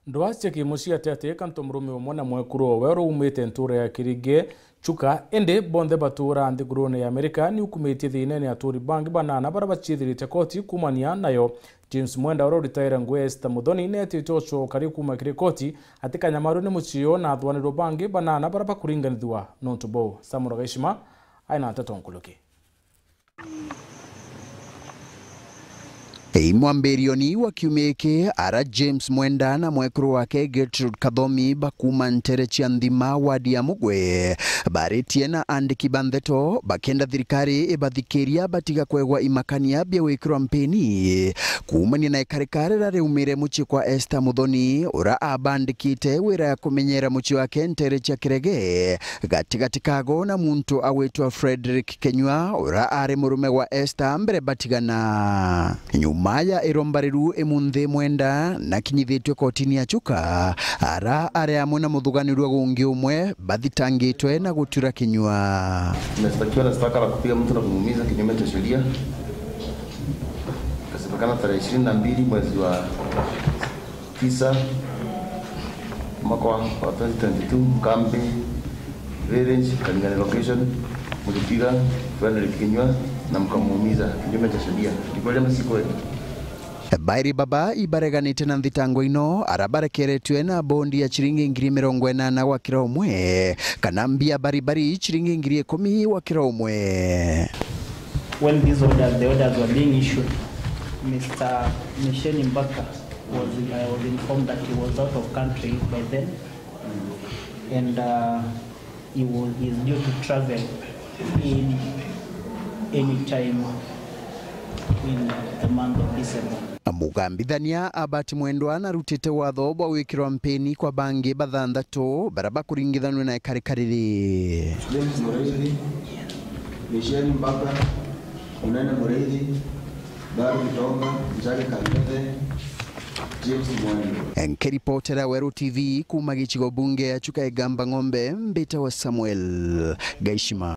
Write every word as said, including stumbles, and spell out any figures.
Ndwaa cia kimucii ati ati kantu murume umwe na mwekuru owe uria umite ntuura ya Kirige, Chuka, indi bonthe batuura nthigurune ya Amerika, ni ukumitie thiinene aturi bangi banana baria baciithirite koti kuumania nayo. James Mwenda, uria uritaire ngugi ya Esther Muthoni, neetite ucoka ri kuuma kiri koti, ati kanyamarwe ni mucii uyu na athwanirwe bangi banana baria bakuringanithua nontu bou. Samuel Gaishima aina nteto nkuruki. Imwambirioni wa kiumia giki, ara James Mwenda na mwekuru wake Gertrude Kathomi bakuuma ntere cia Nthima, wadi ya Mugwe, baritie na andiki ba nteto bakienda thirikari ibathikiria batiga kwegwa imakania bia gwikirwa mpini kuumania na ikarika riria riumire mucii kwa Esther Muthoni, uria abandikite wira ya kumenyera mucii wake ntere cia Kirege, gatigati kago na muntu agwitwa Frederick Kinyua, uria ari murume wa Esther mbere batigana. Nyuma ya iromba riru imunthi, Mwenda nakinyithitue kotini ya Chuka, ara ari amwe na muthuganirua gungi umwe bathitangitwe na gutura kinyua. Nimeshtakiwa na shtaka la kupiga mtu na kumuumiza kinyume cha sheria. Ikasemekana tarehe ishirini na mbili mwezi wa tisa, mwaka wa, wa twenty twenty-two, Nkambi Village, Kalingani location, mlipiga Frederick Kinyua na mkamuumiza kinyume cha sheria. Ni kweli ama si kweli? Bairi baba ibareganite na nthitango ino, ara barekeretue na bondi ya ciringi ngiri mirongo inana gwa kira umwe, kana mbia baribari ciringi ngiri ikumi gwa kira umwe. When these orders, the orders were being issued, Mister Misheni Mbaka was, I was informed that he was out of country by then, and, uh, he was, he is due to travel in any time in the month of December. Mugambithania Albert Mwendwa narutite watho bwa gwikirwa mpini kwa bangi bathanthatu baria bakuringithanua na ikarika riri. James Muriithi, Misheni Mbaka, Munene Muriithi, Baru Gitonga, Njagi Kambethe, James Mwendwa. Nkiripotera Weru T V kuuma gicigo bunge ya Chuka Igamba Ng'ombe, mbitawa Samuel Gaishima.